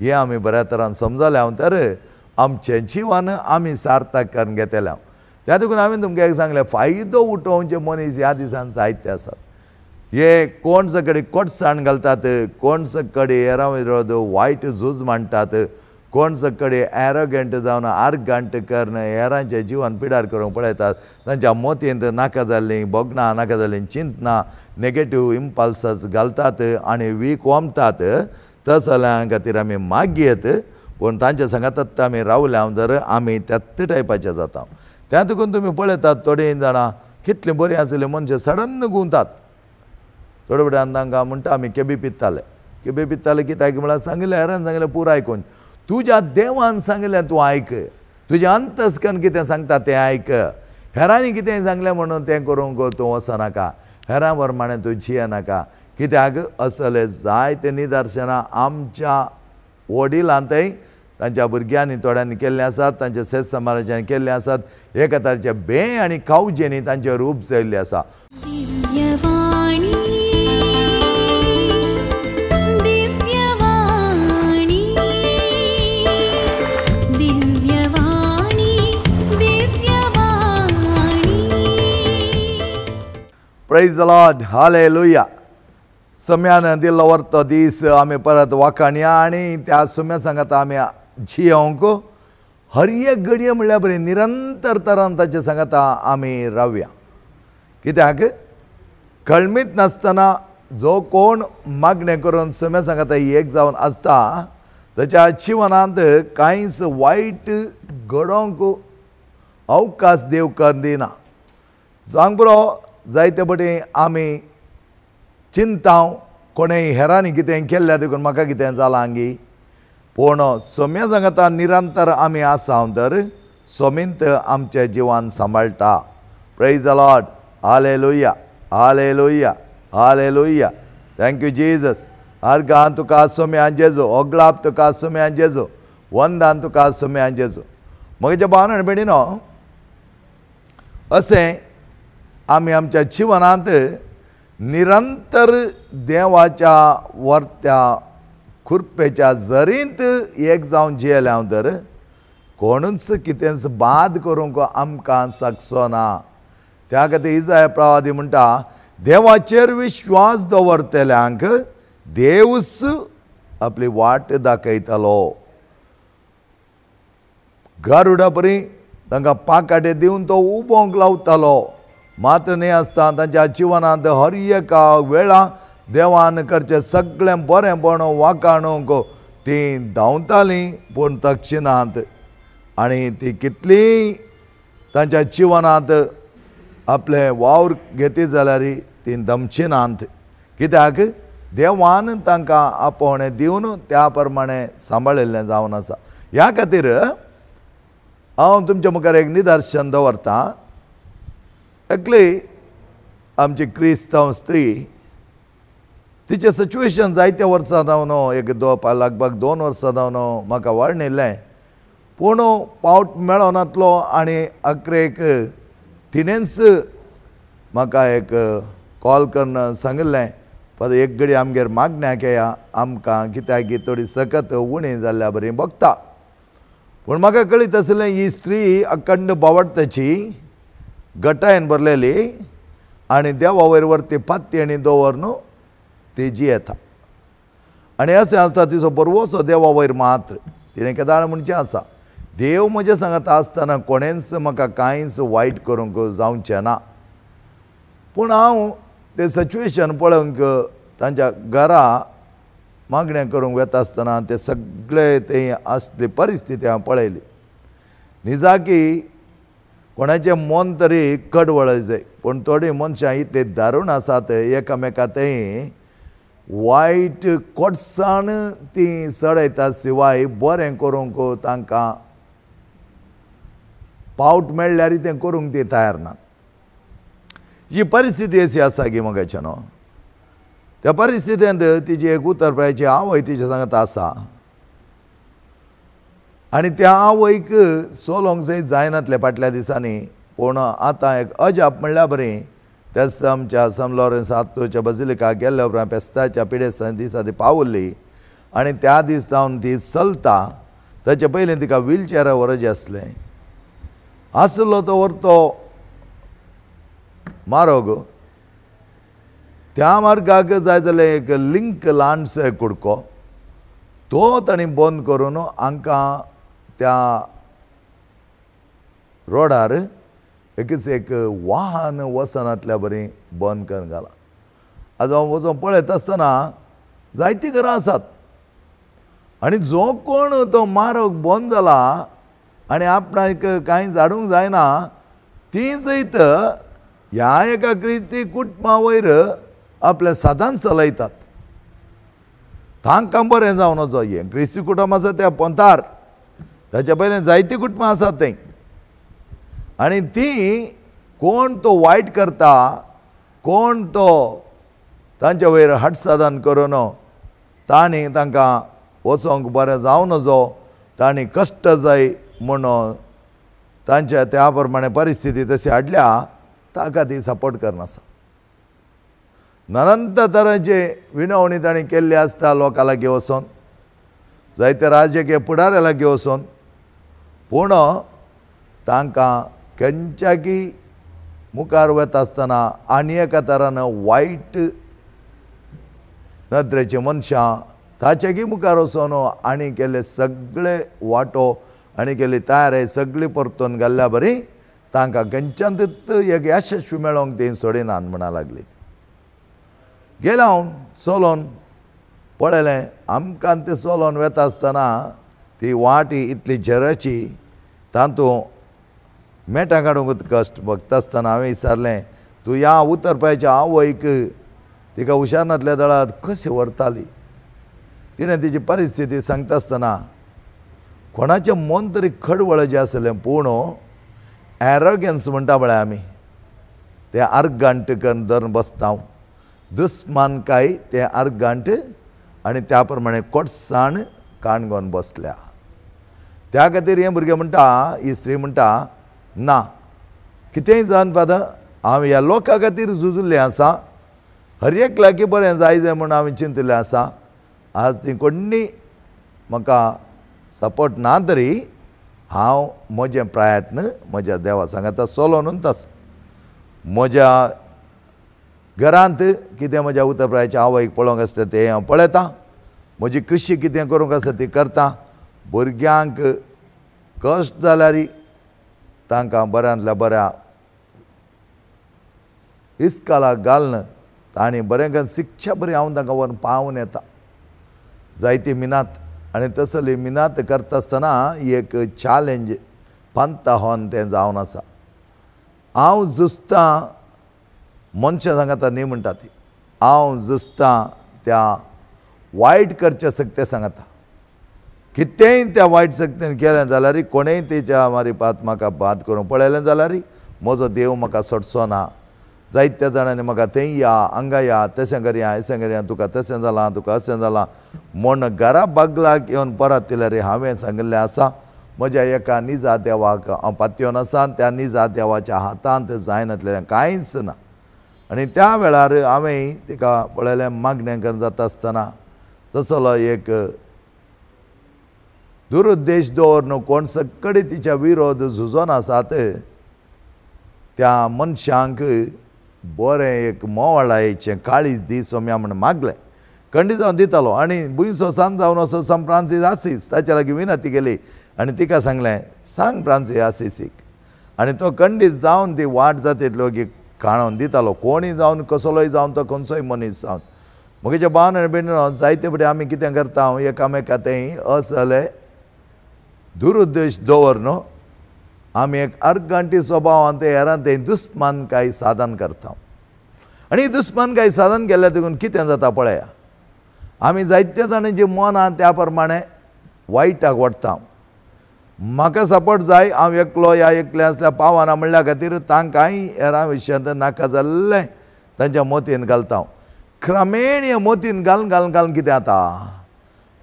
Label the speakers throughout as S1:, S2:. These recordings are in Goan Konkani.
S1: हें आमी बऱ्या तरान समजलें तर आमचें जिवन आमी सार्थक करून घेतलें. त्या देखून हांवें तुमकां एक सांगलें, फायदो उठोवचे मनीस ह्या दिसान जायते आसात. हे कोण सगळे कोटसाण घालतात, कोण सगळे हेरां विरोध वायट झूज मांडटात, कोण सगळे एरोगंट जावन आर्गंट करून हेरांचें जिवन पिडार करूंक पळयतात. तांच्या मोतयेंत नाका जाल्लीं भोगणां, नाका जाल्लीं चिंतनां, नेगेटीव इम्पल्सां घालतात आनी वीक ओमतात. तसल्या खातीर आमी मागयेत, पूण तांच्या सांगात आमी रावल्या जर आमी त्याच टायपाचे जाता. त्या देखून तुमी पळयतात थोडीं जाणां कितलीं बरीं आशिल्लीं मनशां सडन गुंवतात. थोडे वेळान तांकां म्हणटा आमी केबी पिताले, केबी पिताले कित्याक म्हळ्यार सांगिल्लें हेरान सांगिल्लें पुराय आयकून. तुज्या देवान सांगिल्लें तूं आयक, तुजें अंतस्कन कितें सांगता तें आयक. हेरांनी कितें सांगलें म्हणून तें करूंक तूं वचनाका, हेरां प्रमाणें तूं जियेनाका. कित्याक असले जायते निदर्शनां आमच्या वडिलांतय तांच्या भुरग्यांनी थोड्यांनी केल्लें आसात, तांच्या शेत समाजान केल्लें आसात. एका तांचे बें आनी कावजेंनी तांचें रूप जाल्लें आसा. Praise the Lord, hallelujah. सम्यान दिल्लो वर्तो दीस आमी परत वाखाणया आनी त्या सम्या सांगाता आमी जियोंक हर एक घडये म्हणल्यार बरी निरंतर तरान ताचे सांगाता आमी रावया. कित्याक कळमीत नासतना जो कोण मागणें करून सम्या सांगाता एक जावन आसता ताच्या जिवनांत कांयच वायट घडोवंक अवकाश देव कर दिना. जावंक पुरो जायते पटी आमी चिंता कोणेय हेरांनी कितें केल्ल्या देखून म्हाका कितें जालां गी, पूण सोम्या सांगाता निरंतर आमी आसा तर सोमींत आमचें जिवन सांबाळटा. Praise the Lord, hallelujah, hallelujah, hallelujah. Thank you Jesus. Organ तुका सोम्यान जेजो, ओगलाप तुका सोम्यान जेजो, वंदान तुका सोम्यान जेजो. म्हज्या भावान भयणीनो, अशें आमी आमच्या जिवनांत निरंतर देवाच्या वर्त्या खुरपेच्या जरींत एक जावन जियेले तर कोणूच कितेंच बाद करूंक आमकां शकचो ना. त्या खातीर इजाय प्रवादी म्हणटा, देवाचेर विश्वास दवरतल्यांक देवूच आपली वाट दाखयतलो. गरुडा परी तांकां पाकाटे दिवन तो उबोंक लावतालो. मात्र न्हय आसता तांच्या जिवनांत हर एका वेळा देवान करचें सगळें बरेंपण वाखाणूंक तीं धांवतालीं, पूण तक्षिणांत आनी ती कितलीं तांच्या जिवनांत आपलें वावर घेती जाल्यार तीं दमचिनांत. कित्याक देवान तांकां आपोवणें दिवन त्या प्रमाणें सांबाळिल्लें जावन आसा. ह्या खातीर हांव तुमच्या मुखार एक निदर्शन दवरतां. एकली आमची क्रिस्तांव स्त्री, तिचें सिच्युएशन जायते वर्सां जावन एक लगभग 2 वर्सां जावन म्हाका वर्णिल्लें, पूण पावट मेळनातलो आनी अकरेक तिणेंच म्हाका एक कॉल करून सांगिल्लें, फादर एक घडी आमगेर मागण्याक येया, आमकां कित्याक थोडी सकत उणी जाल्ल्या बरी भोगता. पूण म्हाका कळीत आसलें ही स्त्री अखंड बावडताची गटायन भरलेली आनी देवा वयर वरती पातयेणी दवर न्हू ती जियेता. आनी अशें आसता तिचो बरवसो देवा वयर मात्र. तिणें केदाळ म्हणचें आसा, देव म्हजें सांगता आसतना कोणेंच म्हाका कांयच वायट करूंक जावचें ना. पूण हांव तें सिच्युएशन पळोवंक तांच्या घरा मागणें करूंक वता आसतना ते सगळे ते आसली परिस्थिती हांव पळयली. निजाकी कोणाचें मन तरी कडवळ जाय, पूण थोडीं मनशां इतलीं दारूण आसात एकामेका थंय वायट कोटसाण ती चडयतात शिवाय बरें करूंक तांकां पावट मेळ्ळ्यार तें करूंक ती तयार ना. ही परिस्थिती अशी आसा की मगाचे न्हू त्या परिस्थितींत तिची एक उतर पळयाची आवय तिच्या सांगत आसा आनी त्या आवयक चलोवंक सयत जायनातलें फाटल्या दिसांनी. पूण आतां एक अजाप म्हणल्यार बरी त्याच आमच्या सन लॉरेन्स आत्तोच्या बजिलिका गेल्ल्या उपरांत फेस्ताच्या पिडेस्तां दिसा ती पावली आनी त्या दीस जावन ती चलता. ताचे पयलीं तिका व्हीलचेरार व्हरचें आसलें. आसलो तो व्हरतो मारोग, त्या मार्गाक जाय जाल्यार एक लिंक ल्हानसो कुडको तो तांणी बंद करून हांकां त्या रोडार एकच एक वाहन वचनातल्या बरी बंद करून घालां. आज हांव वचून पळयत आसतना जायतीं घरां आसात आनी जो कोण तो मार्ग बंद जाला आनी आपणाक कांय झाडूंक जायना ती जैत ह्या एका क्रिस्ती कुटुंबा वयर आपलें साधन चलयतात. तांकां बरें जावन वचो. हें क्रिस्ती कुटुंब आसा त्या पोंतार, ताच्या पयलें जायतीं कुटुंबां आसात थंय आनी ती कोण तो वायट करता, कोण तो तांच्या वयर हटसाधन करून तांणी तांकां वचोंक बरें जावं नजो, तांणी कश्ट जाय म्हणून तांच्या त्या प्रमाणे परिस्थिती तशी हाडल्या, ताका ती सपोर्ट करनासा. अनंत तरांचे विनवणी तांणी केल्ली आसता लोकां लागीं वचोन, जायते राजकीय फुडाऱ्या लागीं वचोन, पूण तांकां खंयच्याकी मुखार वता आसतना आनी एका तरान वायट नदरेचे मनशां ताच्याकी मुखार वचोन आनी केल्ले सगळे वांटो आनी केल्ली तयारी सगळी परतून घाल्ल्या बरी तांकां खंयच्यान एक यशस्वी मेळोंक ती सोडिनात म्हणा लागली. गेलो हांव चलोन पळयलें, आमकां तें चलोन वता आसतना ती वाट इतली झेराची, तातूंत मेटां काडूंक कश्ट भोगता आसतना हांवें विचारलें, तूं ह्या उतरपाच्या आवयक तिका हुशार नासल्या दळात कशी व्हरताली? तिणें तिची परिस्थिती सांगता आसतना कोणाचें मन तरी खडवळचें आसलें, पूण एरोगन्स म्हणटा पळय आमी, ते आर्गांट करून धरून बसता, दुस्मानकाय ते आर्गांट आनी त्या प्रमाणे कोटसाण काणगोन बसल्या. त्या खातीर हें भुरगें म्हणटा, ही स्त्री म्हणटा, ना कितेंय जावन फादर हांव ह्या लोकां खातीर झुजिल्लें आसा, हर एक लागीं बरें जाय जाय म्हूण हांवें चिंतिल्लें आसा. आज ती कोण्णी म्हाका सपोर्ट ना तरी हांव म्हजें प्रयत्न म्हज्या देवा सांगाता चलोवन आसा. म्हज्या घरांत कितें म्हज्या उतरप्रायाच्या आवयक पळोवंक आसता तें हांव पळयतां, म्हजी कृशी कितें करूंक आसा ती करता. भुरग्यांक कश्ट जाल्यार तांकां बऱ्यांतल्या बऱ्या इस्कालाक घालून तांणी बरें करून शिक्षा बरी हांव तांकां व्हरून पावून येता. जायती मिनात आनी तसली मिनात करता आसतना एक चॅलेंज पंताहोन तें जावन आसा. हांव झुजतां मनशां सांगता न्ही म्हणटा ती, हांव झुजतां त्या वायट करच्या सक्ते सांगता. कितेंय त्या वायट सक्तेन केलें जाल्यार कोणेय तेच्या मारिपात म्हाका बाद करूंक पळयलें जाल्यार म्हजो देव म्हाका सोडचो ना. जायत्या जाणांनी म्हाका थंय या हांगा या तशें करया अशें करया, तुका तशें जालां तुका अशें जालां म्हूण घरा बागलाक येवन परत दिल्यार हांवें सांगिल्लें आसा म्हज्या एका निजा देवाक हांव पातयेवन आसा, त्या निजा देवाच्या हातांत जायनातलें कांयच ना. आनी त्या वेळार हांवें तिका पळयलें मागणें करून जाता आसतना तसलो एक दुरुद्देश दवरून कोण सगळे तिच्या विरोध झुजोन आसात त्या मनशांक बरें एक मोवाळायेचें काळीज दी सोम्या म्हूण मागलें. खंडीत जावन दितालो आनी भुंयसो सांज जावन असो सांत फ्रांसीस आसीस ताच्या लागीं विनंती केली आनी तिका सांगलें, सांग फ्रांसीस आसीसीक. आनी तो खंडीत जावन ती वाट जाता की काणून दितालो, कोणूय जावन कसलोय जावन तो खंयचोय मनीस जावन. म्हगेच्या भावन आनी भयणीनो जायते फावटी आमी कितें करता, हांव एकामेका थंय असले दुरुद्देश दवर न्हू आमी एक अर्गांटी स्वभावान ते हेरान थंय दुस्मानकाय साधन करता. आनी दुस्मानकाय साधन केल्यार देखून कितें जाता पळया, आमी जायते जाणांची मनां त्या प्रमाणे वायटाक वडटा. म्हाका सपोर्ट जाय, हांव एकलो ह्या एकलें आसल्यार पावना म्हणल्या खातीर तांकांय हेरां विशयांत नाका जाल्लें तांच्या मोतीन घालता. क्रमेण हे मोतीन घालून घालून घालून कितें जाता,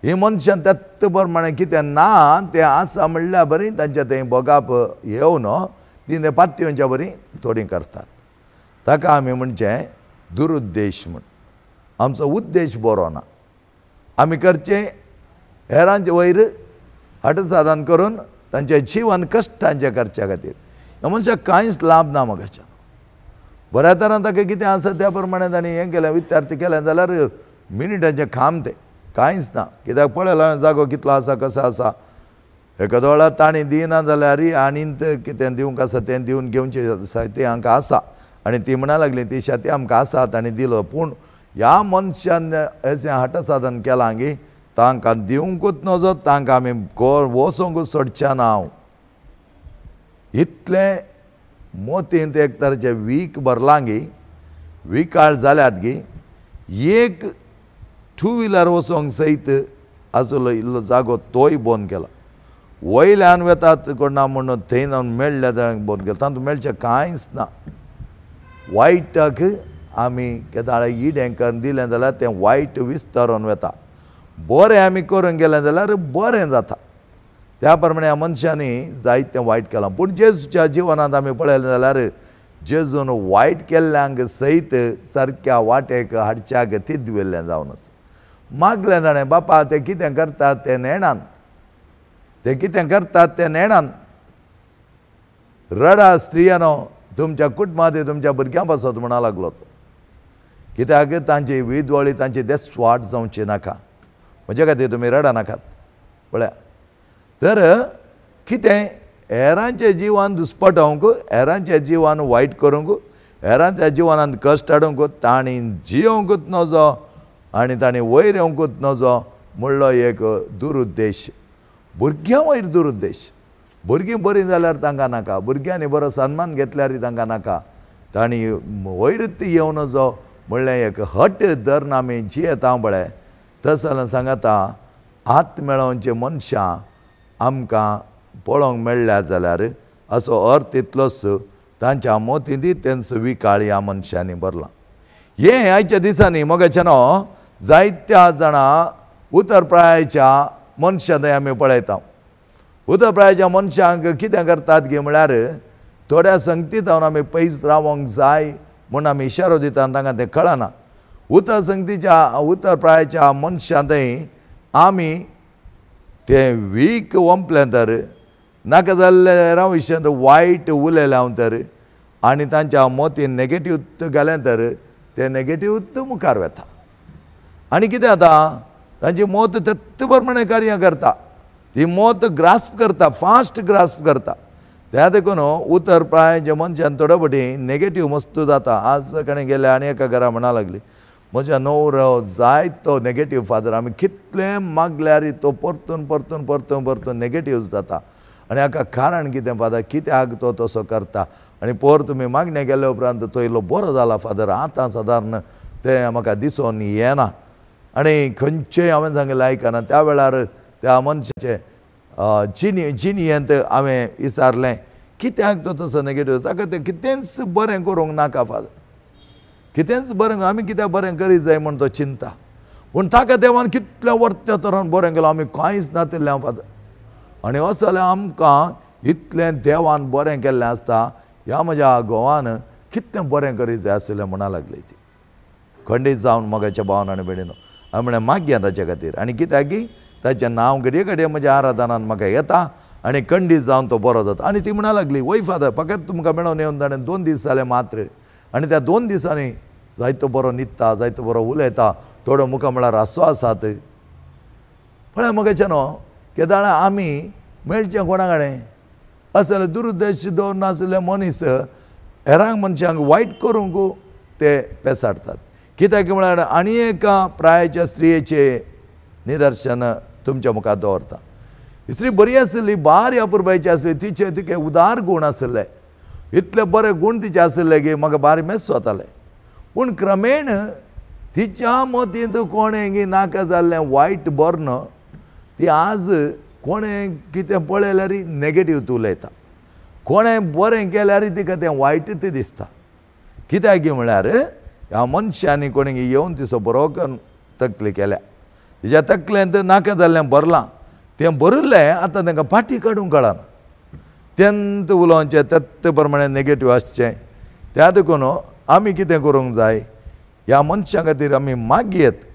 S1: ही मनशां त्याच प्रमाणे कितें ना तें आसा म्हणल्यार बरी तांच्या थंय भोगाप येवन ती पातयेवच्या बरी थोडीं करतात. ताका आमी म्हणचें दुरुद्देश म्हूण. आमचो उद्देश बरो ना, आमी करचें हेरांचे वयर हटसाधन करून तांचें जिवन कश्टांचें करच्या खातीर ह्या मनशाक कांयच लाभ ना मगाच्या. बऱ्या तरान ताका कितें आसा त्या प्रमाणे तांणी हें केलें, विद्यार्थी केलें जाल्यार मिनिटांचें काम तें कांयच ना. कित्याक पळयलां जागो कितलो आसा कसो आसा, एका दोळा तांणी दिना जाल्यार आनी कितें दिवंक आसा तें दिवन घेवचें आसा तें हांकां आसा. आनी ती म्हणा लागली ती शेती आमकां आसा तांणी दिलो, पूण ह्या मनशान अशें हटसाधन केलां की तांकां दिवंकूच नजो, तांकां आमी वचोंकूच सोडचें ना. हांव इतलें मोतींत एक तरेचें वीख भरलां गी, विकाळ जाल्यात गी, एक टू व्हिलर वचोंक सयत आसलो इल्लो जागो तोय बंद केला. वयल्यान वेतात कोण ना म्हणून थंय मेळ्ळ्या जाल्यार बंद केला, तातूंत मेळचें कांयच ना. वायटाक आमी केदाळ इडें करून दिलें जाल्यार तें वायट विस्तारून वता, बरें आमी करून गेलें जाल्यार बरें जाता. त्या प्रमाणे ह्या मनशांनी जायतें वायट केलां. पूण जेजूच्या जिवनांत आमी पळयलें जाल्यार जेजून वायट केल्ल्यांक सयत सारक्या वाटेक हाडच्याक तिदविल्लें जावन आसा. मागलें जाणें बापा ते कितें करतात तें नेणात, ते कितें करतात तें नेणात. रडा स्त्रियानो तुमच्या कुटुंबांत तुमच्या भुरग्यां पासत म्हणा लागलो तो, कित्याक तांची विदवळी तांची देसवाट जावची नाका, म्हजे खातीर तुमी रडा नाकात. पळया तर कितें हेरांचें जिवन दुस्पटोवंक, हेरांचें जिवन वायट करूंक, हेरांच्या जिवनांत कश्ट हाडूंक तांणी जियोवंकूच नजो आनी तांणी वयर येवंकूच नजो म्हणलो एक दुरुद्देश. भुरग्यां वयर दुरुद्देश. भुरगीं बरीं जाल्यार तांकां नाका, भुरग्यांनी बरो सन्मान घेतल्यार तांकां नाका, तांणी वयर ती येवं नजो म्हणलें एक हट धरून आमी जियेता पळय. तशें जाल्यार सांगता आत मेळोवचे मनशां आमकां पळोवंक मेळ्ळ्या जाल्यार असो अर्थ इतलोच तांच्या मोतींत तेंचो विकाळ ह्या मनशांनी भरला. हें आयच्या दिसांनी मोगाचें न्हू जायत्या जाणां उतर प्रायाच्या मनशां थंय आमी पळयता. उतर प्रायाच्या मनशांक कितें करतात गी म्हळ्यार थोड्या संगतीत आमी पयस रावंक जाय म्हूण आमी इशारो दिता आनी तांकां तें कळना. उतर संगतीच्या उतर प्रायाच्या मनशां थंय आमी तें वीक वंपलें तर नाका जाल्लें हेरां विशयांत वायट उलयलें हांव तर आनी तांच्या मोतीन नेगेटीव घालें तर तें नेगेटीव मुखार वता. आनी कितें जाता तांची मोत तेत्त प्रमाणे कार्यां करता, ती मोत ग्रास्प करता, फास्ट ग्रास्प करता. त्या देखून उतर प्राय मनशान थोडे फावटी नेगेटीव मस्त जाता. आज सकाळीं गेले आनी एका घरा म्हणा लागली म्हज्या न्हवरो जायत तो नेगेटीव फादर, आमी कितलें मागल्यार तो परतून परतून परतून परतून नेगेटीव जाता. आनी हाका कारण कितें फादर, कित्याक तो तसो करता? आनी पोर तुमी मागणें केल्या उपरांत तो इल्लो बरो जाला फादर, आतां सादारण तें म्हाका दिसून येना. आनी खंयचेय हांवें सांगलें आयकना. त्या वेळार त्या मनशाचें जिणयेंत हांवें विचारलें कित्याक तो तसो नेगेटीव, ताका तें कितेंच बरें करूंक नाका फादर, कितेंच बरें आमी कित्याक बरें करीत जाय म्हूण तो चिंता. पूण ताका देवान कितल्या वर्त्या तरान बरें केलां, आमी कांयच नातिल्लें फादर. आनी अशें जाल्यार आमकां इतलें देवान बरें केल्लें आसता, ह्या म्हज्या घोवान कितलें बरें करीत जाय आशिल्लें म्हणा लागली ती खंडीत जावन मोगाच्या भावान आनी भयणीनो. हांवें म्हणलें मागया ताचे खातीर. आनी कित्याक की ताचें नांव घडये घडये म्हज्या आराधनान म्हाका येता आनी खंडीत जावन तो बरो जाता. आनी ती म्हणा लागली वय फादर फकत तुमकां मेळोवन येवन ताणें 2 दीस जाले मात्र, आनी त्या 2 दिसांनी जायतो बरो न्हिदता, जायतो बरो उलयता, थोडो मुखार म्हळ्यार हांसो आसात. पळय मोगाचें न्हू केदाळा आमी मेळचें कोणा कडेन असले दुरुद्देश दवरनासले मनीस हेरांक मनशांक वायट करूंक ते पेसाडटात. कित्याक म्हळ्यार आनी एका प्रायाच्या स्त्रियेचें निदर्शन तुमच्या मुखार दवरता. स्त्री बरी आसली, बारी अपुरबायची आसली, तिचे तिके उदार गूण आसले, इतले बरे गूण तिचे आसले की म्हाका बारी मेस जाताले. पूण क्रमेण तिच्या मतींत कोणें की नाका जाल्लें वायट बर्ण ती आज कोणें कितें पळयल्यार नेगेटीव तूं उलयता, कोणें बरें केल्यार तिका तें वायट तें दिसता. कित्याक म्हळ्यार ह्या मनशांनी कोणें येवन तिचो बरो करून तकली केल्या, तिच्या तकलेंत नाका जाल्लें भरलां, तें भरिल्लें आतां तांकां फाटी काडूंक कळना, तेंत उलोवचें तेत्त प्रमाणे नेगेटीव आसचें. त्या देखून आमी कितें करूंक जाय, ह्या मनशां खातीर आमी मागयेत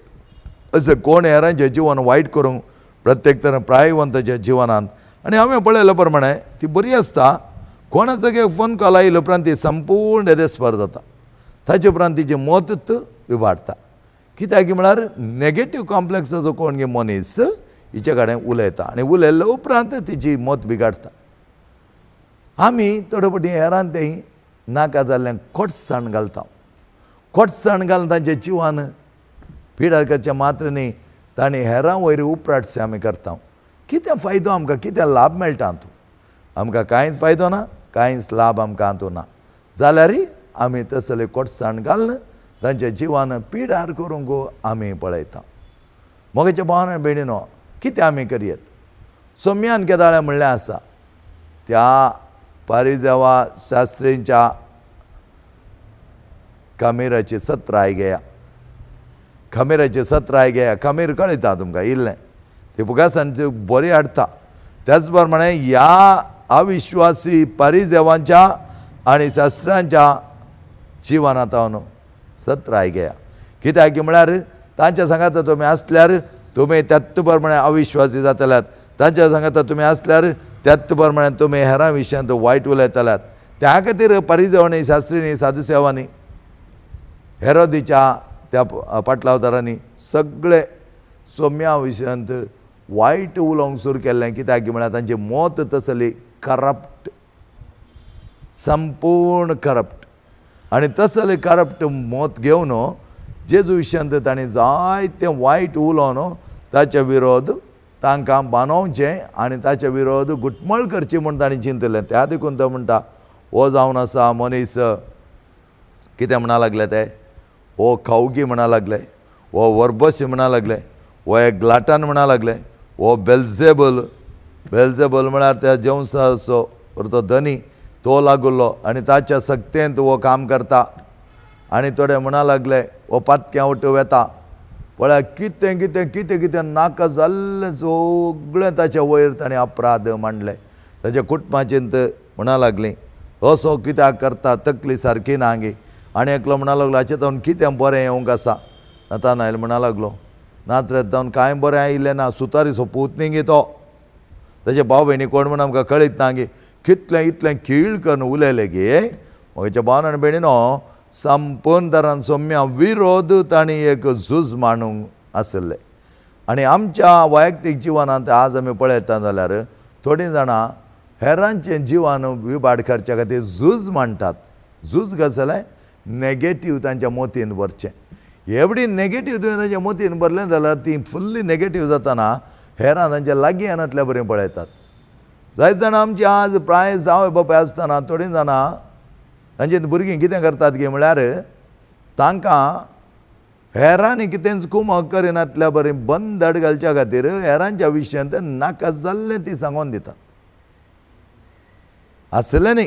S1: अशें कोण हेरांचें जिवन वायट करूंक प्रत्येक तरेन प्रायवंताच्या जिवनांत. आनी हांवें पळयल्या प्रमाणे ती बरी आसता. कोणाचो एक फोन कॉल आयले उपरांत ती संपूर्ण देस्पर जाता. ताचे उपरांत तिचें मत विभाडटा. कित्याक म्हळ्यार नेगेटीव कॉम्प्लेक्साचो कोण गे मनीस हिचे कडेन उलयता आनी उलयल्ले उपरांत तिची मत बिगाडटा. आमी थोडे फावटी हेरान तें नाका जाल्ल्यान कोटसाण घालता. कोटसाण घालून तांच्या जिवान पिडार करचें मात्र न्ही, तांणी हेरां वयर उपराटसे आमी करता. कितें फायदो आमकां, कितें लाभ मेळटा हातूंत? आमकां कांयच फायदो ना, कांयच लाभ आमकां हातूंत ना. जाल्यारय आमी तसले कोटसाण घालून तांच्या जिवान पिडार करूंक आमी पळयता. मोगाच्या भावान भयणीनो, कितें आमी करयेत? सोम्यान केदाळें म्हणलें आसा, त्या पारिजावा शास्त्रींच्या खमीराची सत्राय घेया. खमीराची सत्राय घेया. खमीर कळयता तुमकां इल्लें, ती फुगासांची बरी हाडटा. त्याच प्रमाणे ह्या अविश्वासी पारिजेवांच्या आनी शास्त्रांच्या जिवनांत हांव सत्राय घेया. कित्याक म्हळ्यार तांच्या सांगाता तुमी आसल्यार तुमी त्याच प्रमाणे अविश्वासी जातल्यात. तांच्या सांगाता तुमी आसल्यार त्याच प्रमाणे तुमी हेरां विशयांत वायट उलयतल्यात. त्या खातीर पारिजेवांनी, शास्त्रींनी, साधुसेवांनी, हेरोदीच्या त्या पाटलावदारांनी सगळे सोम्या विशयांत वायट उलोवंक सुरू केल्लें. कित्याक म्हळ्यार तांची मत तसली करप्ट, संपूर्ण करप्ट. आनी तसले करप्ट मत घेवन जेजू विशयांत तांणी जायतें वायट उलोवन ताचे विरोध तांकां बांदोवचें आनी ताचे विरोध घुटमळ करची म्हूण तांणी चिंतलें. त्या देखून तो म्हणटा, हो जावन आसा मनीस कितें म्हणा लागले ते, हो खावगी म्हणा लागले, हो वर्बशी म्हणा लागले, हो एक ग्लाटान म्हणा लागले, हो बेल्जेबल. बेल्जेबल म्हळ्यार त्या जेवसाचो तो धनी तो लागुल्लो आनी ताच्या सक्तेंत हो काम करता. आनी थोडे म्हणा लागले हो पातक्यां वट्टू वेता. पळय कितें कितें कितें कितें नाका जाल्लें सगळें ताच्या वयर ताणें अपराध मांडले. ताच्या कुटुंबाचेंत म्हणा लागलीं असो कित्याक करता, तकली सारकी ना गे. आनी एकलो म्हणा लागलो हाचें जावन कितें बरें येवंक आसा. नतानायल म्हणा लागलो नाचरेत जावन कांय बरें आयिल्लें ना, सुतारीचो पूत न्ही गे तो, ताचे भाव भयणी कोण म्हूण आमकां कळीत ना गे. कितलें इतलें खीळ करून उलयलें गे. म्हज्या भावान आनी भयणीनो, संपूर्ण तरान सौम्या विरोध तांणी एक झूज मांडूंक आशिल्लें. आनी आमच्या वैयक्तीक जिवनांत आज आमी पळयता जाल्यार थोडीं जाणां हेरांचें जिवन विभाड करच्या खातीर झूज मांडटात. झूज कसलें? नेगेटीव तांच्या मोतीन भरचें. एवढी नेगेटीव तुवें तांच्या मोतीन भरलें जाल्यार ती फुल्ली नेगेटीव जाताना हेरां तांच्या लागीं येनातल्या बरीं पळयतात. जायत जाणां आमची आज प्राय जावं बापाय आसतना थोडीं जाणां तांची भुरगीं कितें करतात गे म्हळ्यार तांकां हेरांनी कितेंच कुमक करिनातल्या बरी बंदड घालच्या खातीर हेरांच्या विशयांत नाका जाल्लें ती सांगून दितात. आसलें न्ही.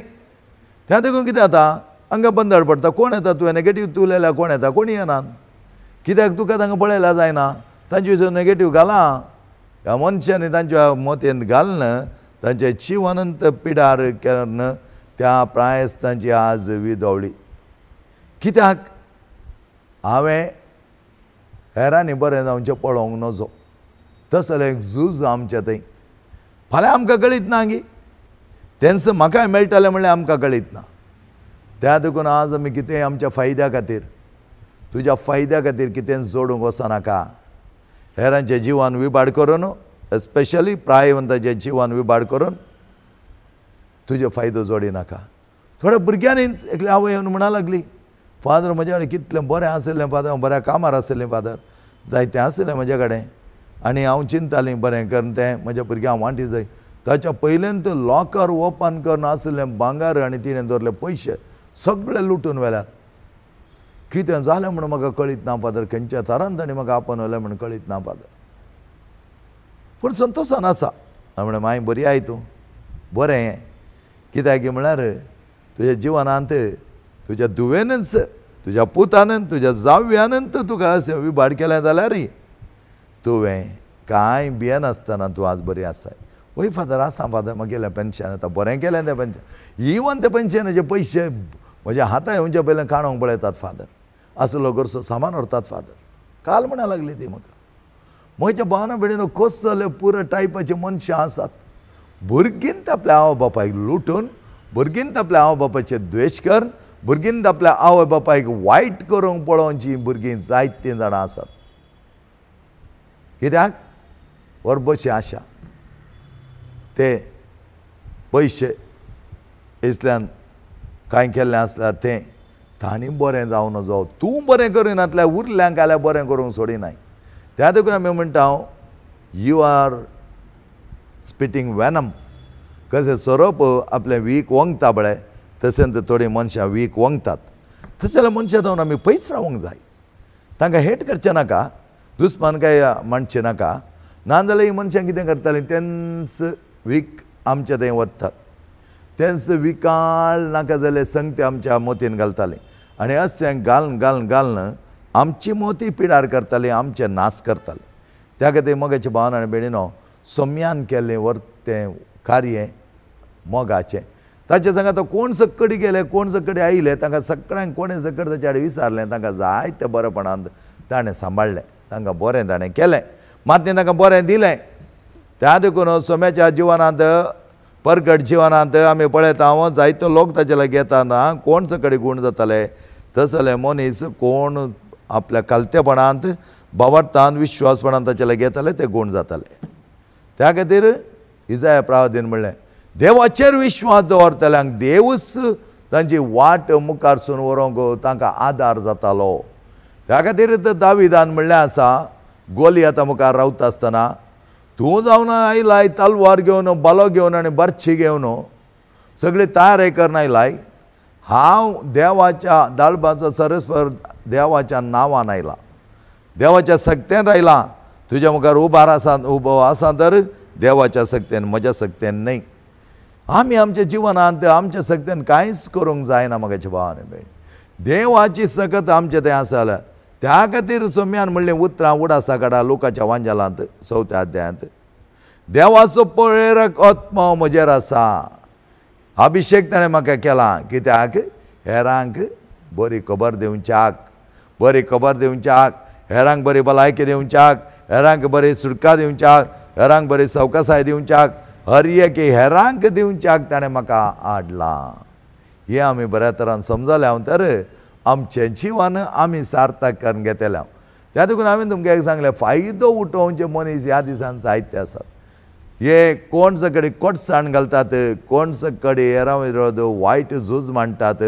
S1: त्या देखून कितें जाता, हांगा बंदड पडटा. कोण येता तुवें नेगेटीव तूं उलयल्यार कोण येता? कोण येना. कित्याक तुका तांकां पळयल्यार जायना, तांचे विशय नेगेटीव घालां. ह्या मनशांनी तांच्या मोतयेंत घालून तांचे जिवनंत पिडार करून त्या प्रायस्तांची आज विदवळी. कित्याक हांवें हेरांनी बरें जावचें पळोवंक नजो. तसलें एक झूज आमचें थंय. फाल्यां आमकां कळीत ना गी, तेंच म्हाकाय मेळटलें म्हणल्यार आमकां कळीत ना. त्या देखून आज आमी कितेंय आमच्या फायद्या खातीर, तुज्या फायद्या खातीर कितें जोडूंक वचनाका. हेरांचें जिवन विभाड करून, स्पेशली प्रायवंताचें जिवन विभाड करून तुजे फायदो जोडिनाका. थोड्या भुरग्यांनीच एकली आवय येवन म्हणा लागली, फादर म्हज्या कडेन कितलें बरें आशिल्लें फादर, हांव बऱ्या कामार आशिल्लें फादर, जायतें आशिल्लें म्हज्या कडेन आनी हांव चिंतालें बरें करून तें म्हज्या भुरग्यांक वांटी जाय. ताच्या पयल्यान तो लॉकर ओपन करून आशिल्लें भांगर आनी तिणें दवरले पयशे सगळे लुटून व्हेल्यात. कितें जालें म्हणून म्हाका कळीत ना फादर, खंयच्या थरान तांणी म्हाका आपोवन व्हेलें म्हणून कळीत ना फादर, पूण संतोशान आसा. हांवें म्हणलें माय बरी I तूं, बरें हें. कित्याक म्हळ्यार तुज्या जिवनांत तुज्या धुवेनच, तुज्या पुतानच, तुज्या जाव्यानच तुका अशें विभाड केलें जाल्यार तुवें कांय भियेनासतना तूं आज बरी आसाय. वय फादर आसा फादर, म्हगेलें पेन्शन आतां बरें केलें तें पेन्शन, इवन तें पेन्शनाचे पयशे म्हज्या हाता येवच्या पयलें काडूंक पळयतात फादर, आसलो घरचो सामान व्हरतात फादर. काल म्हणा लागली ती म्हाका. म्हज्या भावना भयणीनो कसले पुरो टायपाचे मनशां आसात. भुरगीं आपल्या आवय बापायक लुटून, भुरगीं आपल्या आवय बापायचे द्वेश करून, भुरगीं आपल्या आवय बापायक वायट करूंक पळोवची भुरगीं जायतीं जाणां आसात. कित्याक वरबशी आशा, ते पयशे इसल्यान कांय केल्लें आसल्यार तें तांणी बरें जावं नजो, तूं बरें करिनातल्यार उरल्यांक जाल्यार बरें करूंक सोडिनाय. त्या देखून आमी म्हणटा हांव you are spitting venom. कशें सोरोप आपलें वीख वंगता पळय तशेंच थोडीं मनशां वीख वंगतात. तशें जाल्यार मनशां जावन आमी पयस रावंक जाय. तांकां हेट करचें नाका, दुस्मान काय मानचें नाका. नाजाल्यार हीं मनशां कितें करतालीं, तेंच वीख आमच्या थंय वतात, तेंच विकाळ नाका जाल्यार संगते आमच्या मोतीन घालतालीं आनी अशें घालून घालून घालून आमची मोती पिडार करताली, आमचे नाश करताले. त्या खातीर मोगाचे भावन आनी भयणीनो सोम्यान केल्लें वर्तें कार्य मोगाचें ताचे सांगा आतां कोण सक्कडी गेले कोण सक्कडी आयले तांकां सगळ्यांक कोणें सक्कड ताचे आड विचारलें, तांकां जायते बरेपणान ताणें सांबाळ्ळें, तांकां बरें ताणें केलें, मातयेन तांकां बरें दिलें. त्या देखून सोम्याच्या जिवनांत परगट जिवनांत आमी पळयता हांव जायतो लोक ताचे लागीं येताना कोण सकडी गूण जाताले तसले मनीस कोण आपल्या कालतेपणांत भावार्थान विश्वासपणान ताचे लागीं येताले ते गूण जाताले. त्या खातीर इजाया प्रावदीन म्हणलें देवाचेर विश्वास दवरतल्यांक देवूच तांची वाट मुखारसून व्हरूंक तांकां आदार जातालो. त्या खातीर दाविदान म्हणलें आसा गोली आतां मुखार रावता आसतना तूं जावन आयलाय तलवार घेवन बालो घेवन आनी बर्ची घेवन सगळी तयारी करून आयलाय, हांव देवाच्या दाळबाचो सरस्पर देवाच्या नांवान आयला, देवाच्या सक्तेन आयला, तुज्या मुखार उबार आसा उबो आसा तर देवाच्या सक्तेन म्हज्या सक्तेन न्हय. आमी आमच्या जिवनांत आमच्या सक्तेन कांयच करूंक जायना म्हज्या भाव आनी भयण, देवाची सकत आमचें थंय आसा. त्या खातीर सोम्यान म्हणलें उतरां उडासा काडा लोकाच्या वांजालांत चवथ्या अध्यायांत देवाचो प्रेरक आत्मो म्हजेर आसा, अभिशेक ताणें म्हाका केला कित्याक हेरांक बरी खबर दिवच्याक, बरी खबर दिवच्याक, हेरांक बरी भलायकी दिवच्याक, हेरांक बरी सुटका दिवच्याक, हेरांक बरी सवकासाय दिवच्याक, हर एक हेरांक दिवच्याक ताणें म्हाका हाडलां. हें आमी बऱ्या तरान समजलें हांव तर आमचें जिवन आमी सार्थक करून घेतलें. त्या देखून हांवें तुमकां एक सांगलें फायदो उठोवचे मनीस ह्या दिसान जायते आसात. हे कोण सगळे कोटसाण घालतात, कोण सगळे हेरां विरोध वायट झूज मांडटात,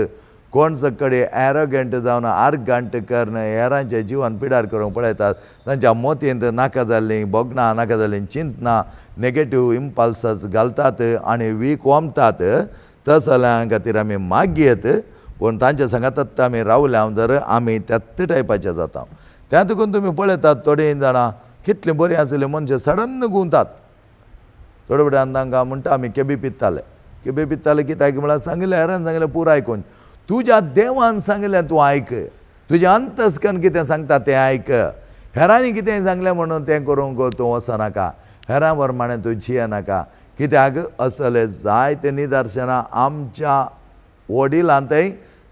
S1: कोण सगळे एरोगंट जावन आर्गंट करून हेरांचें जिवन पिडार करूंक पळयतात, तांच्या मोतयेंत नाका जाल्लीं भोगणां नाका जाल्लीं चिंतनां नेगेटीव इम्पल्सां घालतात आनी वीक वमतात. तसल्या खातीर आमी मागयेत पूण तांच्या सांगात आमी रावल्या जर आमी त्याच टायपाचे जाता. त्या देखून तुमी पळयतात थोडीं जाणां कितलीं बरीं आसलीं मनशां सडन गुंवतात. थोडे वेळान तांकां म्हणटा आमी केबी पिताले, केबी पिताले कित्याक म्हळ्यार सांगिल्लें हेरान सांगिल्लें पुरो आयकून तुज्या देवान सांगिल्लें तूं आयक, तुजें अंतस्कन कितें सांगता तें आयक, हेरांनी कितें सांगलें म्हणून तें करूंक तूं वचनाका, हेरां प्रमाणें तूं जियेनाका. कित्याक असले जायते निदर्शनां आमच्या वडिलांतय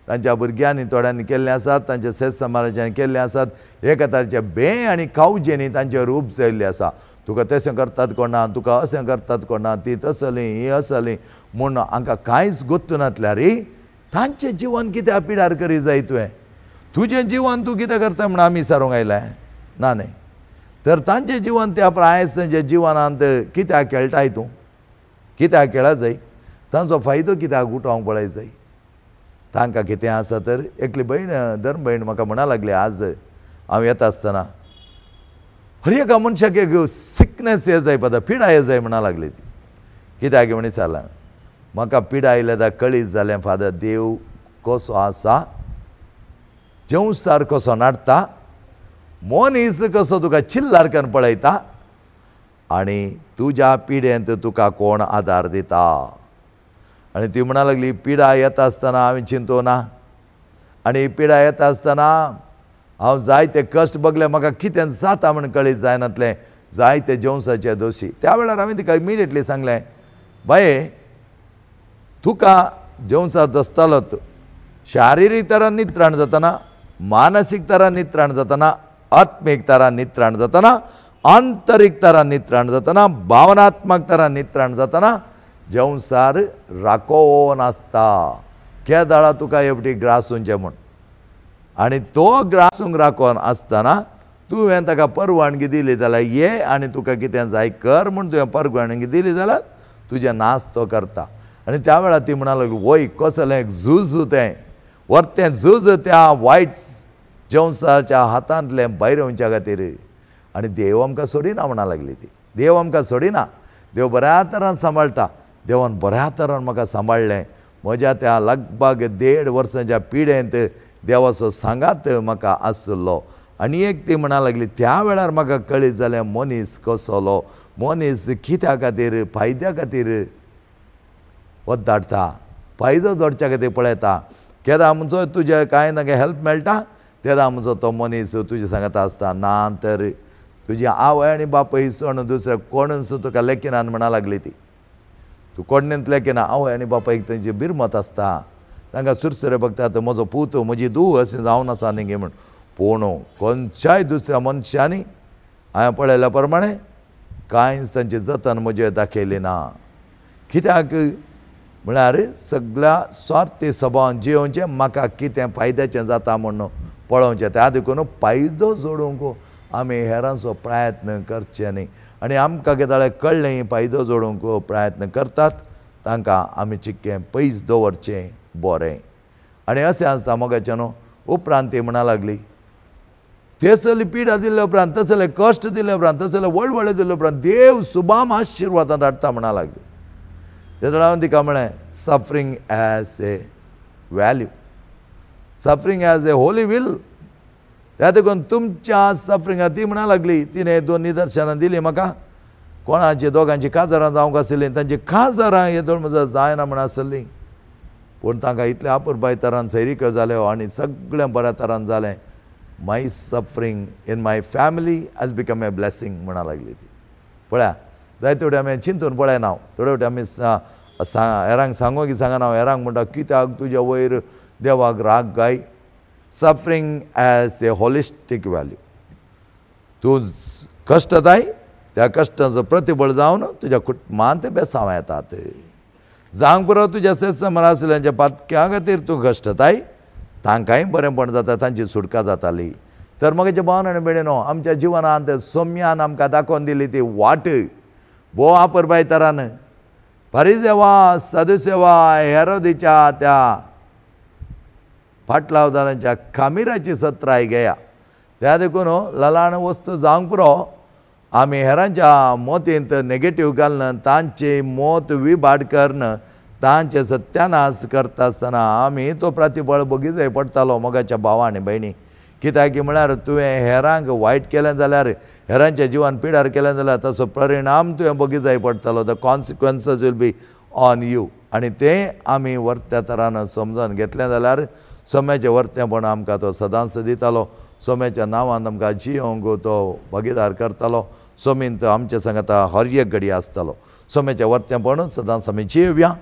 S1: तांच्या भुरग्यांनी थोड्यांनी केल्लें आसात, तांच्या शेत समाजान केल्लें आसात, एका तांच्या बें आनी कावजेंनी तांचें रूप जायिल्लें आसा. तुका तशें करतात कोणा, तुका अशें करतात कोणा, ती तसली ही असली म्हूण हांकां कांयच गोत्तू नातल्यार तांचें जिवन कित्याक पिडार करी जाय तुवें, तुजें जिवन तूं कितें करता म्हूण आमी विचारूंक आयलें ना न्हय. तर तांचें जिवन त्या प्रायस तांच्या जिवनांत कित्याक खेळटाय तूं, कित्याक खेळा जाय, तांचो फायदो कित्याक उठोवंक पळय जाय. तांकां कितें आसा तर एकली भयण धर्म भयण म्हाका म्हणा लागली आज हांव येता आसतना हर एका मनशाक एक सिकनेस ये जाय पळय, पिडा ये जाय म्हणा लागली ती. कित्याक म्हण विचारलें म्हाका पिडा आयल्या तर कळीत जालें फादर देव कसो आसा, जेवसार कसो नाडटा, मनीस कसो तुका चिल्लार करून पळयता आनी तुज्या पिडेंत तुका कोण आदार दिता. आनी ती म्हणा लागली पिडा येता आसतना हांवें चिंतो ना आनी पिडा येता आसतना हांव जायते कश्ट बगले म्हाका कितें जाता म्हण कळीत जायनातलें, जायते जेवसाचे दोशी. त्या वेळार हांवें तिका इमिडिएटली सांगलें बाये तुका जेवसार दसतालो शारिरीक तरान नित्राण जातना, मानसीक तरान नित्राण जातना, आत्मीक तरान नित्राण जातना आंतरीक तरान नित्राण जातना, भावनात्मक तरान नित्राण जातना जेवसार राकोवन आसता. केदाळा तुका एवटी ग्रासूंचें म्हूण, आनी तो ग्रासूंक राकोवन आसतना तुवें ताका परवानगी दिली जाल्यार ये आनी तुका कितें जाय कर म्हूण तुवें परवानगी दिली जाल्यार तुजें नाश तो करता. आनी त्या वेळार ती म्हणा लागली, वय कसलें झूज तें, वर्तें झूज त्या वायट जेवसाच्या हातांतलें भायर येवच्या खातीर. आनी देव आमकां सोडिना म्हणा लागली ती, देव आमकां सोडिना, देव बऱ्या तरान सांबाळटा. देवान बऱ्या तरान म्हाका सांबाळ्ळें. म्हज्या त्या लगभग 1.5 वर्सांच्या पिडेंत देवाचो सांगात म्हाका आसलो. आनी एक ती म्हणा लागली, त्या वेळार म्हाका कळीत जालें मनीस कसलो, मनीस कित्या खातीर फायद्या खातीर वत धाडटा, फायदो जोडच्या खातीर पळयता. केदा म्हणचो तुजें कांय ना हेल्प मेळटा तेदा म्हणचो तो मनीस तुजे सांगता आसता, ना तर तुजी आवय आनी बापूय सोडून दुसरे कोणूच तुका लेखिनान म्हणा लागली ती. तूं कोणेंत लेखिना, आवय आनी बापायक तेंची बिरमत आसता, तांकां सुरसुरे बघतात म्हजो पूत म्हजी धूव अशें जावन आसा न्ही म्हूण. पूण खंयच्याय दुसऱ्या मनशांनी हांवें पळयल्या प्रमाणे कांयच तांचे जतन म्हजें दाखयलें ना. कित्याक म्हळ्यार सगळ्या स्वार्थी सभावान जियोवचें, म्हाका कितें फायद्याचें जाता म्हूण पळोवचें. त्या देखून फायदो जोडूंक आमी हेरांचो प्रयत्न करचे न्ही. आनी आमकां कितें कळ्ळें फायदो जोडूंक प्रयत्न करतात तांकां आमी चिक्कें पयस दवरचें बरें. आनी अशें आसता मोगाचें न्हू. उपरांत ती म्हणा लागली, तेसली पिडा दिल्ले उपरांत, तसले कश्ट दिल्ले उपरांत, तसले वळवळे दिल्ले उपरांत देव सुबाम आशिर्वादां धाडटा म्हणा लागली. तेन्ना हांवें तिका म्हळें, suffering as a value, suffering as a holy will. त्या देखून तुमच्या सफरिंगा ती म्हणा लागली, तिणें 2 निदर्शनां दिलीं म्हाका. कोणाची दोगांची काजारां जावंक आशिल्लीं, तांची काजारां येदोळ म्हजो जायना म्हण आसलीं, पूण तांकां इतलें अपुरबाय तरान सैरिक्यो जाल्यो आनी सगळें बऱ्या तरान जालें. My suffering in my family has become a blessing म्हणा लागली ती. पळया जायते फावटी आमी चिंतून पळयना, थोडे फावटी आमी हेरांक सांगो की सांगना, हेरांक म्हणटा कित्याक तुज्या वयर देवाक राग गाय. Suffering as a holistic value. तूं कश्ट जाय त्या कश्टांचो प्रतिबळ जावन तुज्या कुटुंबांत बेसांव येतात. जावंक पुरो तुज्या सेसमर आशिल्ल्यांच्या पातक्या खातीर तूं कश्टताय, तांकांय बरेंपण जाता, तांची सुटका जाताली. तर म्हगेचे भावन आनी भयणीनो, आमच्या जिवनांत सोम्यान आमकां दाखोवन दिली ती वाट भोव अपुरबाय तरान. फारिजेवा सदुसेवा हेरोदीच्या त्या फाटलावदारांच्या खामिराची सत्राय घेया. त्या देखून ललाण वस्तू जावंक पुरो आमी हेरांच्या मोतींत नेगेटीव घालून तांची मोत विभाट करून तांचे सत्यानाश करता आसतना आमी तो प्रतिबळ बगीचय पडटालो मोगाच्या भावा आनी भयणी. कित्याक म्हळ्यार तुवें हेरांक वायट केलें जाल्यार, हेरांच्या जिवान पिडार केलें जाल्यार ताचो परिणाम तुवें बगीचय पडटालो. The consequences will be on you. आनी तें आमी वर्त्या तरान समजून घेतलें जाल्यार सोम्याचें वर्तेंपण आमकां तो सदांच दितालो. सोम्याच्या नांवान आमकां जियोंक तो भागीदार करतालो. सोमीन तो आमच्या सांगाता हर एक घडी आसतालो. सोम्याचें वर्तेंपण सदांच आमी जियोवया,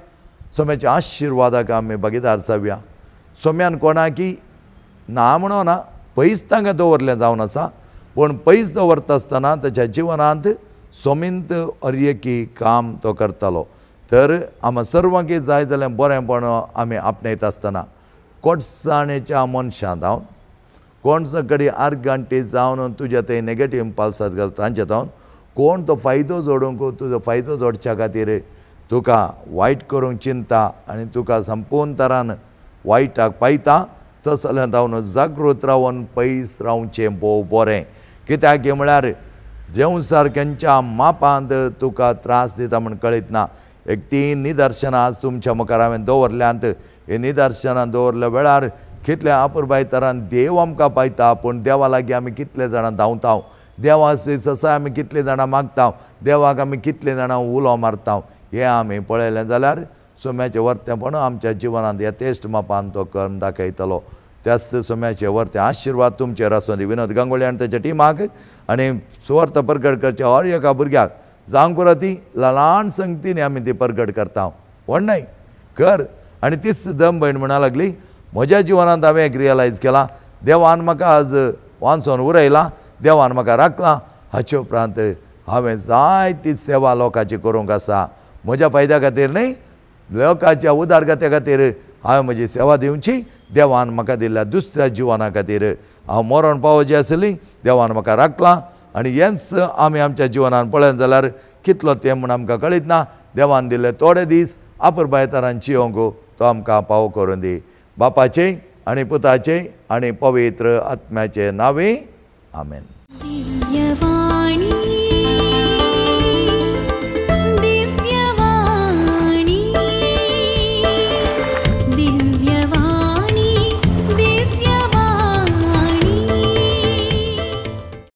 S1: सोम्याच्या आशिर्वादाक आमी भागीदार जावया. सोम्यान कोणाकी ना म्हणो ना पयस तांकां दवरलें जावन आसा, पूण पयस दवरता आसतना ताच्या जिवनांत सोमींत हर एकी काम तो करतालो. तर आमकां सर्वांक जाय जाल्यार बरेंपण आमी आपणायता आसतना कोटसाणेच्या मनशां जावन कोण सगळी आर्गांटी जावन तुज्या ते नेगेटीव इम्पल्सात घालता तांचे जावन कोण तो फायदो जोडूंक तुजो फायदो जोडच्या खातीर तुका वायट करूंक चिंता आनी तुका संपूर्ण तरान वायटाक पायता, तसलें जावन जागृत रावन पयस रावचें भोव बरें. कित्याक म्हळ्यार जेवसार खंयच्या मापांत तुका त्रास दिता म्हूण कळीत ना. एक 3 निदर्शनां आज तुमच्या मुखार हांवें दवरल्यांत. हे निदर्शनां दवरल्या वेळार कितल्या अपुरबाय तरान देव आमकां पायता, पूण देवा लागीं आमी कितले जाणां धांवता, देवा ससाय आमी कितले जाणां मागता, देवाक आमी कितले जाणां उलो मारता, हें आमी पळयलें जाल्यार सोम्याचें वर्तेंपण आमच्या जिवनांत यथेश्ट मापान तो करून दाखयतलो. त्याच सोम्याचे वर्ते आशिर्वाद तुमचेर आसूं दी. विनोद गांगोली आनी ताच्या टिमाक आनी सुवार्थ परगट करच्या हर एका भुरग्याक जावंक पुरो ती ल्हान संगतीन आमी ती परगट करता, व्हड न्हय कर. आनी तीच दम भयण म्हणा लागली, म्हज्या जिवनांत हांवें एक रियलायज केलां, देवान म्हाका आज वांचोन उरयलां, देवान म्हाका राखलां, हाचे उपरांत हांवें जायती सेवा लोकांची करूंक आसा. म्हज्या फायद्या खातीर न्हय, लोकांच्या उदारगत्या खातीर हांवें म्हजी सेवा दिवची. देवान म्हाका दिल्ल्या दुसऱ्या जिवना खातीर हांव मरण पावोवची आसली, देवान म्हाका राखलां. आनी हेंच आमी आमच्या जिवनान पळयत जाल्यार कितलो तें म्हूण आमकां कळीत ना. देवान दिल्ले थोडे दीस आपुरबायतारान जियोंक तो आमकां पावो करून दी. बापाचे आनी पुताचे आनी पवित्र आत्म्याचे नांवे आमेन.